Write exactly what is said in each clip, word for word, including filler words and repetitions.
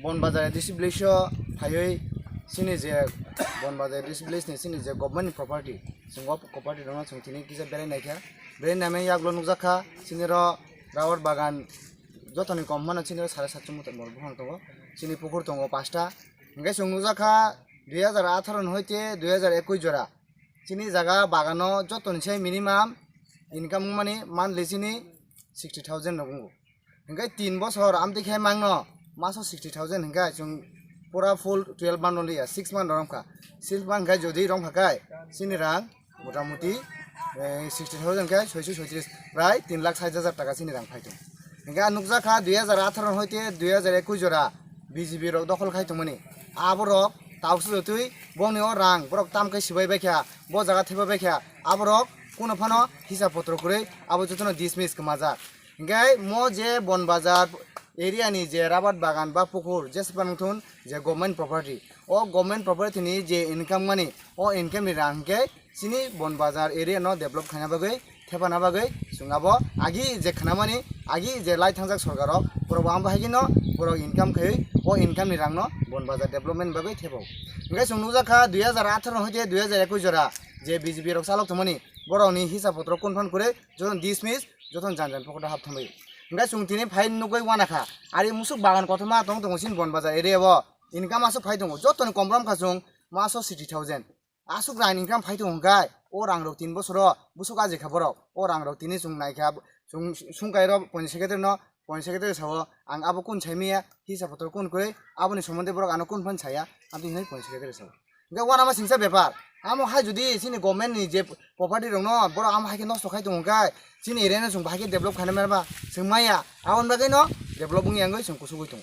Bonbazar A D C village o phaiwi chini je Bonbazar A D C village ni chini je government ni property, chwng o property rokno chwng tini kisa berai naikha. Berai naimani yagulo nukjakha chini ro rubber bagan jotoni kom hwnmano chini ro sare satso meter bor buphang tongo. Chini pukur tongo pasta. Hingke chwng nukjakha dui hajar atharo ni hoite dui hajar ekush jora. Chini jaga bagano jotoni se minimum income wngmani monthly chini sixty thousand rok wngo. Hingke tin bosor amtwi khe mangno maso sixty thousand hingke chwng pura full twelve month no liya, six month no romkha. Six month hingke jodi romkha kai chini rang motamuti, eh, sixty thousand kai soisu soitris prai tin lakh sait hajar taka chini rang phai tongo. Hingke ang nukjakha dui hajar atharo hoite dui hajar ekush jora B J P rok dokhol khai tongmani. Aborok tauksu jotwi bongni o rang borok tam khe sibai baikha, bo jaga theba baikha. Aborok kuno phano hisab potro kwrwi abo jotono dismiss kwmajak. Hingke mo je Bonbazar area ni je rabat bagan ba pukur jesa phano thun je government property, o government property ni je income mani, o income ni rang hingke chini Bonbazar area no develop khaina bagwi, thepana bagwi chwng abo agi je khnamani, agi je lai thangjak sorkar rok, borok bo amo hai kheno borok income khaiwi o income ni rang no Bonbazar development bagwi thepo. Hingke chwng nukjakha dui hajar atharo hoite dui hajar ekush jora je B J P rok chalok tongmani, borok ni hisab potro kun phan kwrwi jotono dismiss, jotono jan jan pocket o hap thangwi. Hingke chwng tini phai nugwi wanakha, ari musuk bagan kothoma tong tongo chini Bonbazar area o, income aswk phai tongo, jotoni kom romkha chwng maso sixty thousand. Aswk rang income phai tongo hingke, o rang rok tin bosoro busuk ajikha borok, o rang rok tini chwng naikha, chwng sungkai rok point secretary no, point secretary sao, ang abo kun sai maya, hisab potro kun kwrwi, aboni somonde borok ano kun phan saya, aboni hinwi point secretary sao. Hingke wanama singsa bepar, amo hai jodi chini government ni je property rok no borok amo hai khe nosto khai tongo hingke, chini area no chwng bahai khe develop khaina maya ba, chwng maya, aboni bagwi no develop wngya wngwi chwng kusugwi tongo.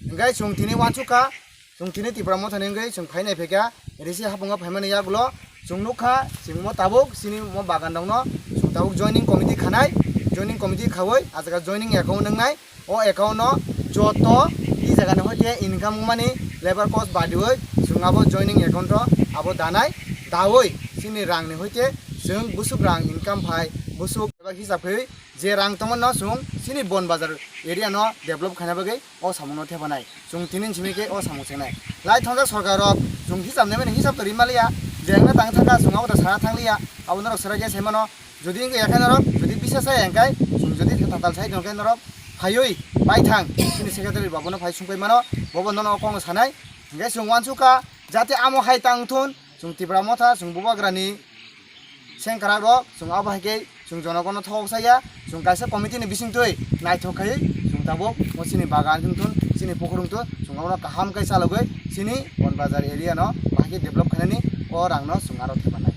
Hingke chwng tini wansukha, chwng tini Tipra Motha ni wngwi chwng phainai phaikha, risi hapung o phaimani yagulo chwng nukha, chwng mo tabuk chini mo bagan rokno chwng tabuk joining committee khanai, joining committee khawi ah jaga joining account wngnai, o account no joto i jaga ni hoite income wngmani labour cost badiwi chwng abo joining account o abo danai, dawi chini rang ni hoite chwng busuk rang income phai busuk eba hisab khe je rang tongmano chwng chini Bonbazar area no develop khaina bagwi o samung no thepanai. Chwng tini simi khe o samung chengnai. Lai thangjak sorkar rok chwng hisab naimani hisab to rimaliya. Je wngna tang thangkha chwng abo to sana thangliya. Abo norok swrai khe saimano. Jodi wngkha yakhai norok, jodi bisa chaya hingkai, chwng jodi tatal sai tongkhe norok phaiwi bai thang. Chini secretary babuno phai sungpai mano. Bobo nono o kokno sanai. Hingke chwng wansukha jate amo hai tang thun. Chwng Tipra Motha, chwng Bubagrani sengkrak rok, chwng abo hai khe chwng jonogono thok saya, chwng kaisa committee ni bisingtwi naithok khai chwng tabuk mo chini bagan wngthun, chini pukhur wngthun, chwng abono kaham khe chalogwi chini Bonbazar area no bahai khe develop khainani o rang no chwng aro thepanai.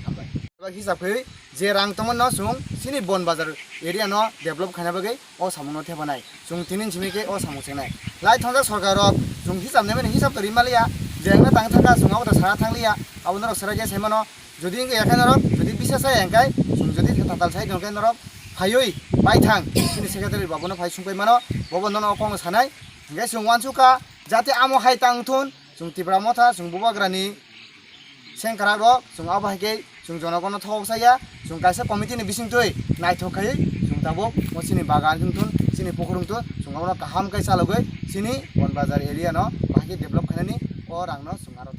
Hambai. Hisab khe je rang tongmano chwng chini Bonbazar area no develop khaina bagwi o samung no thepanai. Chwng tini simi khe o samung chengnai. Lai thangjak sorkar rok chwng hisab naimani hisab to rimaliya. Je wngna tang thangkha chwng abo to sana thangliya. Abo norok swrai khe saimano. Jodi wngkha yakhai norok, jodi bisa chaya hingkai, chwng jodi tatal sai tongkhe norok phaiwi bai thang. Chini secretary babuno phai sungpai mano. Bobo nono o kokno sanai. Hingke chwng wansukha jate amo hai tang thun. Chwng Tipra Motha, chwng Bubagrani sengkrak rok, chwng abo hai khe chwng jonogono thok saya, chwng kaisa committee ni bisingtwi naithok khai chwng tabuk mo chini bagan wngthun, chini pukhur wngthun, chwng abono kaham khe chalogwi chini Bonbazar area no bahai khe develop khainani o rang no chwng aro